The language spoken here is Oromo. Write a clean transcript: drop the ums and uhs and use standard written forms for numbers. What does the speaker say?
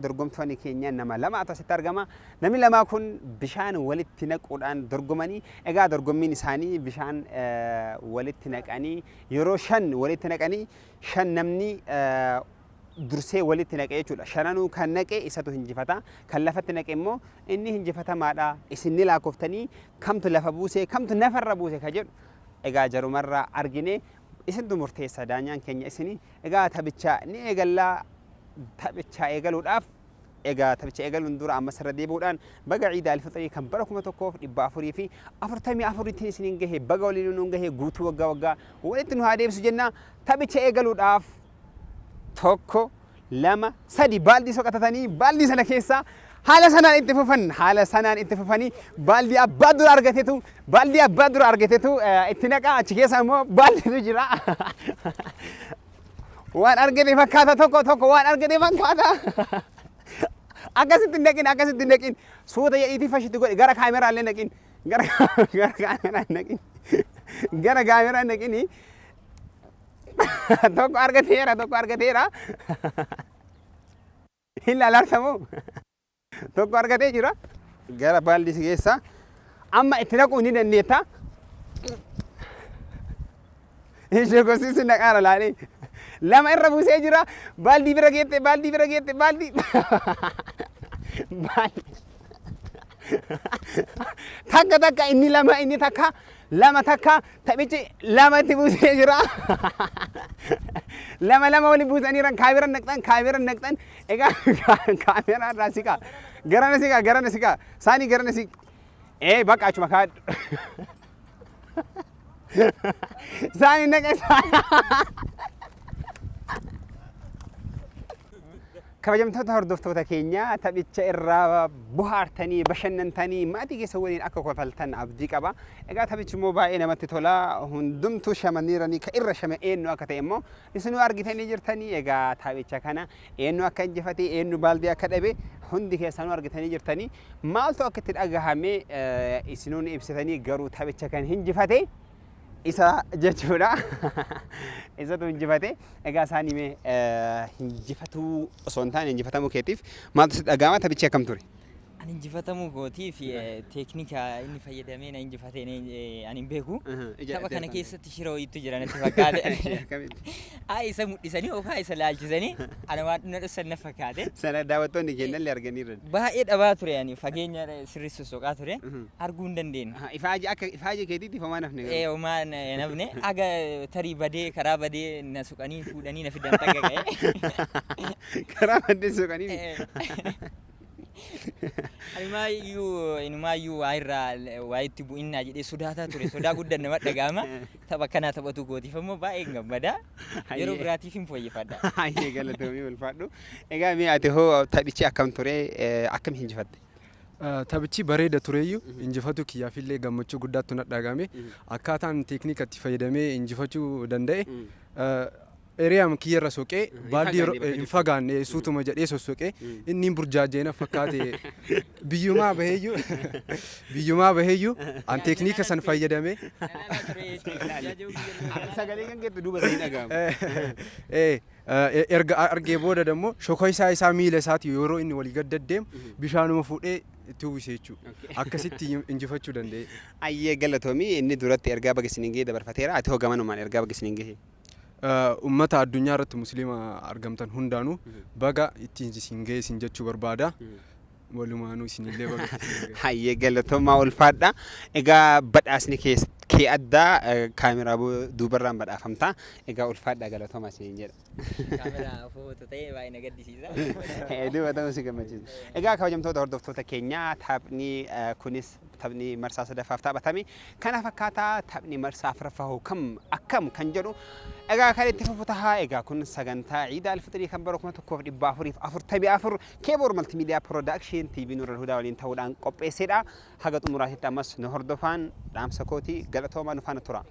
Dorgomtoonni keenya nama lamaatu asitti argama. Namni lamaa kun bishaan walitti naquudhaan dorgomanii, egaa dorgommiin isaanii bishaan walitti naqanii yeroo 5 walitti naqanii 5 namni dursee walitti naqe jechuudha. Shananuu kan naqe isatu hinjifata. Kan lafatti naqe immoo inni hinjifatamaadha. Isin ni laakkoftanii kamtu lafa buuse kamtu nafarra buuse ka jedhu egaa jarumarraa argine isintu murteessa daanyaan keenya isini. Egaa taphicha ni eegallaa. Taphicha eegaluudhaaf egaa taphicha eegaluun dura ammas irra deebi'uudhaan baga Ciida Alfixrii kan bara 1444 ittiin isiniin gahe baga waliin nuun gahe guutuu waggaa waggaa walitti nu haa deebisu jenna. Taphicha eegaluudhaaf 1 2 3 baaldii soqatatanii baaldii sana keessaa haala sanaan itti fufan haala sanaan itti fufanii baaldii abbaa dura argatetu baaldii abbaa dura argatetu itti naqa achi keessa immoo baaldiitu jira. Waan argate fakkaata tokko tokko waan argate fakkaata. Akkasitti hin naqin akkasitti hin naqin suuta jedhiitii fashitti godhi gara kaameraa illee naqin gara gara kaameraa hin naqin gara kaameraa hin naqini tokko argateera tokko argateera. Hin laalartamoo tokko argatee jira. Gara baaldii si geessa. Amma itti naquu ni dandeetta. Ishee gosi naqaara laalee. Lama irra buusee jira. Baaldii bira geette, baaldii bira geette, baaldii. Baaldii. Takka takka inni lama inni takka lama takka taphichi lamatti buusee jira. Lama lama wali buusaniiran kaameran naqxan kaameran naqxan egaa kaameraa irraa siqaa garana siqaa garana siqaa saanii garana siq ee bakka achuma kaadhu. Saanii naqe Kabajamtoota hordoftoota keenya taphicha irraa bohaartanii bashannantanii maatii keessa waliin akka kofaltan abdii qaba. Egaa taphichi immoo baay'ee namatti tola. Hundumtuu shamaniiranii ka irra shame eenyu akka ta'e immoo isinuu argitanii jirtanii. Egaa taphicha kana eenyu akka injifate eenyu baaldii akka dhabe hundi keessanuu argitanii jirtanii. Maaltu akka itti dhagahame isinuu ni ibsitanii garuu taphicha kan hinjifate isa jechuudha. Isatu injifate. Egaa isaan himee hinjifatuu osoo hin taane injifatamuu keetiif maaltu sitti dhaga'ama taphichi akkam ture? Ani injifatamuu kootii fi teeknika inni fayyadamee na injifate ani hin beeku. Tapha kana keessatti shira wayiitu jira natti fakkaate. Haa isa mul'isanii yookaan isa laalchisanii ana waan na dhossan na fakkaate. Sana daawwattoonni keenyallee arganiirra. Baay'ee dhabaa ture ani fageenya sirrii sossoqaa ture arguu hin dandeenye. Aha, Ifaajii akka ifaajii keetiitti homaa nafne garuu. Ee homaa hin hafne aga tarii badee karaa badee na suqanii fuudhanii na fidan takka ga'e. Karaa badee suqanii. Ee. Inumaayyuu inumaayyuu waa irraa waa itti bu'innaa jedhee sodaataa ture sodaa guddaan nama dhaga'ama tapha akkanaa taphatu kootiif ammoo baay'een gammada yeroo Hayyee. biraatiif hin fooyyeffadha. Hayyee galatoomii ulfaadhu. Egaa mee ati hoo taphichi akkam ture akkam hinjifatte? Taphichi bareeda tureeyyu injifatuu kiyyaafillee gammachuu guddaattu na dhagahame. Akkaataan teeknika itti fayyadamee injifachuu danda'e Eriyam kiyyarra soqee baaldii yeroo hin fagaanne suutuma jedhee sossoqee inni hin burjaajjee na fakkaate biyyumaa baheeyyu biyyumaa baheeyyu an teeknika san fayyadamee Sagalee kan keetti duuba sanii dhaga'ama. Erga argee booda dammoo shokoysaa isaa miila isaati yeroo inni walii gad deddeemu bishaanuma fuudhee itti uwwise jechuudha. Akkasitti injifachuu danda'e. Ayyee galatoomi inni duratti ergaa baga isiniin gahe dabarfateera ati hoo gamanumaan ergaa baga isiniin gahe. Ummata addunyaa irratti musliima argamtan hundaanuu baga ittiin isin gahe isin jechuu barbaada. Walumaanuu isinillee baga itti isin gahe. Hayyee galatoomaa ulfaadha. Egaa badhaasni kee kee addaa kaameraa duubarraan badhaafamta. Egaa ulfaadha galatoomaa isiniin jedha. Kaameraa footoo ta'ee baay'ee na gaddisiisa. Duuba ta'uu si gammachiisa. Egaa kabajamtoota hordoftoota keenyaa taphni kunis taphni marsaa sadaffaaf taphatame kana fakkaata taphni marsaa afraffaa hoo kam akkam kan jedhu egaa kan itti fufu taha egaa kun sagantaa Ciida Alfixrii kan bara 1444 Keeboor Multimedia Production TV Nuural Hudaa waliin ta'uudhaan qopheessedha. Haga xumuraatitti ammas nu hordofaan dhaamsa kooti galatoomaa nu faana tura.